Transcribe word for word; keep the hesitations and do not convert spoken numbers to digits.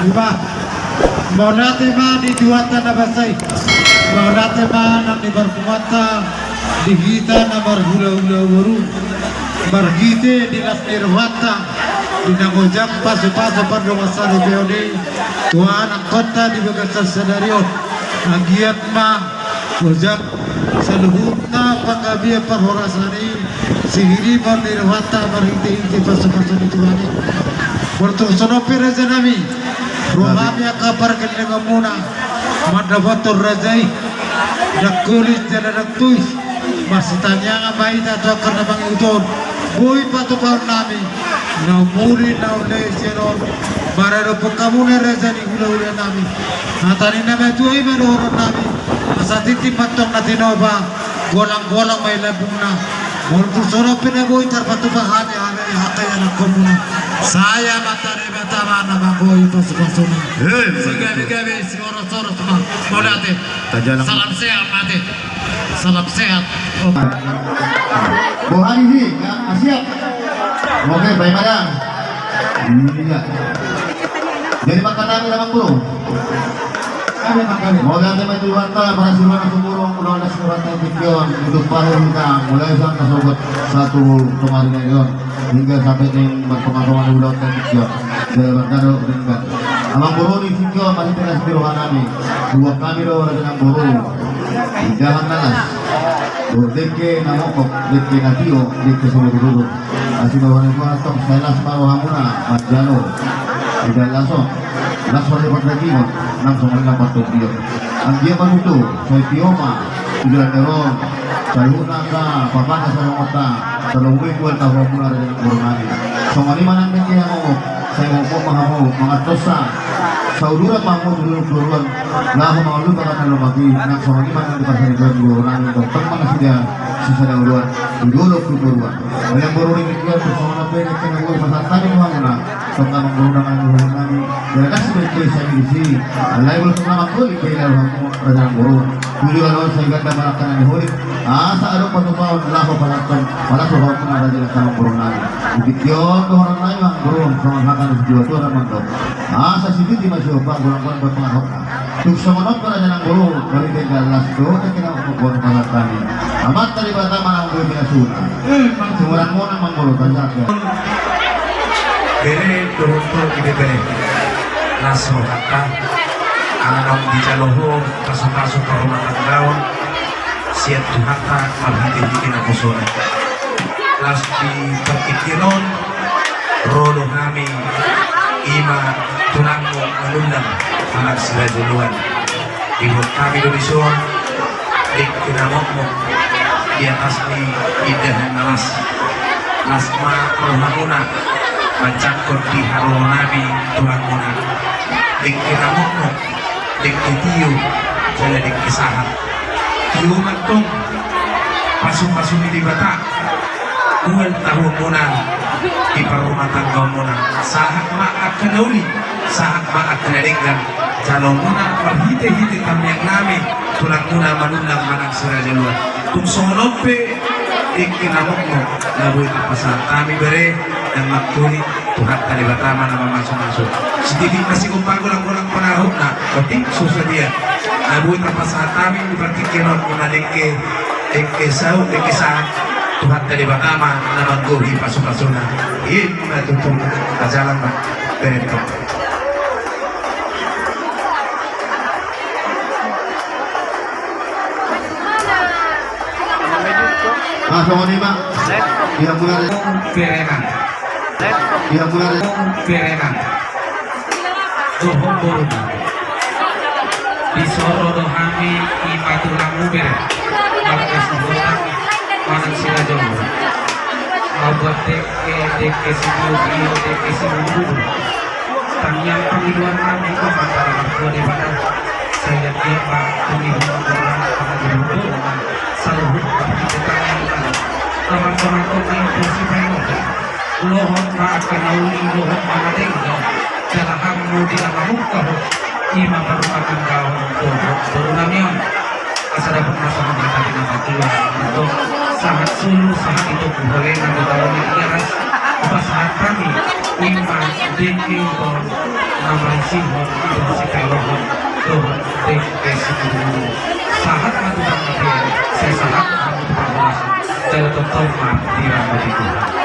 Ima, mauliate ma di Tuhanta na basa i. Mauliate ma nang di parpunguanta, di hita na marhulahula boru, marhite di las ni rohanta, di na ojak pasupasu pardongansaripeon i tu anakkonta di bagasan sadari on. Anggiat ma ojak saluhutna panggabean parhorasan i, sihirimon ni rohanta marhitehite pasupasu ni Tuhan i. Molo tung songon on pe rajanami, ro hami angka pargellengonmuna mandapothon raja i, ndang holit jala ndang tois. Marsitangiangan ma hita tu angka na mangihut on. Boi patupaonnami na umuli na umlehon sian on maradophon hamuna raja ni hulahulanami. Hata ni na matua i ma dohononnami: Asa tintin ma antong na tinopa, golanggolang ma i lambungna. Molo tung songon on pe na boi tarpatupa hami, hami angka ianakhonmuna, sai Amanta Debata ma na manggohi pasupasuna. Sigabegabe, sihoros-horos ma. Mauliate. Salam sehat ma ate. Salam sehat. Boha ni si, ya, siap. Oke, baik madam. Iya. Jadi makan nami na mangkuru. Mauliate ma tu Tuhanta, parasiruan na sumurung, ulaon na sumurung na tingki on, untuk pahe hita, mulai saat na sogot satu kemarin on. Hingga sampai ning martonga-tonga ni ulaon na tingki on. Jala margado ringgan. Amangboru, di tingki on marhite las ni rohanami, huboan hami do raja nang boru, indahan na las, dohot dengke na mokmok, dengke na tio, dengke sumurung-urung. Asi ma roha ni Tuhan, tong sai las ma rohamuna manjalo indahan las on. Las ma di pardagingon nang songon i na partondion. Anggiat ma tutu sai tio ma tu joloan ni ari on saluhutna angka parbagas ni donganmuna. Salomuni huboan tahu hamuna raja nang boru nami. Songon i ma nang dengke na mokmok, sai mokmok ma hamu mangantusi, sauduran ma hamu tu dolok tu toruan, laho mangalului bagas na lomak i. Nang songon i ma nang di parsahiton ni boru nami, tongtong ma nasida sisada oloan di dolok tu toruan. Amangboru, di tingki on tung songon on pe dengke na boi pasahat hami tu hamuna. Tong amangboru nang amangboru nami, jala dang sibalik be hami disi. Alai molo tung na manggohi pe laho hamu raja nang boru, tu joloan on sai ganda ma angka na niholit, asa adong patupaon laho pasahathon, palas rohamuna raja nang amangboru nami. Di tingki on dohononnami amangboru, songon hata ni situatua na mandok: Asa sititi ma siompa, golanggolang ma pangarahutna. Tung songon on pe raja nang boru, marhite las dohot dengke na mokmok huboan pasahat hami, Amanta Debata ma na manggohi pinasuna. Sumurung muna amangboru, tarjaga. Bere dohot ibebere, las rohanta, ala naung dijalo ho pasupasu parrumatanggaon sian Tuhanta marhitehite naposona. Las di partingkian on ro do hami, ima tulangmu Manullang manang si Raja Oloan. Dibuat hami do dison dengke na mokmok di atas ni indahan na las. Las ma rohamuna manjangkon di haroronami tulangmuna. Dengke na mokmok, dengke tio, jala dengke sahat. Tio ma antong pasupasu ni Debata, huboan tahuonmuna di parrumatanggaonmuna. Sahat ma angka na uli, sahat ma angka na denggan jaloonmuna marhitehite tangiangnami tulangmuna Manullang manang si Raja Oloan. Tung songon on pe dengke na mokmok na boi tarpasahat hami bere, ndang mangkuling, Tuhanta Debata ma na mamasumasu. Sititi ma sigompa, golanggolang pangarahutna, otik so sadia. Na boi tarpasahat hami di partingkian on, na dengke, dengke saut, dengke sahat, Tuhanta Debata ma na manggohi pasupasuna. Ima tutu, tajalang ma. Bereto. Ah, songon i ma. Ia mulai. Berenang. Ia mulai. Berenang. Dohot boruna. Disoro do hami ima tulangmu bere, marga Sihombing manang si Raja Oloan. Mambuat dengke, dengke sitio, dengke sitio. Tangiang pangidoannami tu Amanta na martua Debata, sai anggiat ma tumimbo ma boruna, saluhut parhitean ni tangiangna, na martonangkon ni porsipaimon. Lohot ma angka na uli, lohot ma na denggan, jala hamu di na mamungka ho, ima parrumatanggaon dohot borunami on. Asa dapot ma songon hata ni na matua, sahat solu, sahat itogu, holan na ditaon ni Tigaras, hupasahat hami ima dengke dohot Na marisihon, ido sikalohon dohot dengke sibulubulu. Sahat ma tu panggabean, sai sahat ma tu parhorasan. Jala tongtong ma di rahmat ni Tuhan.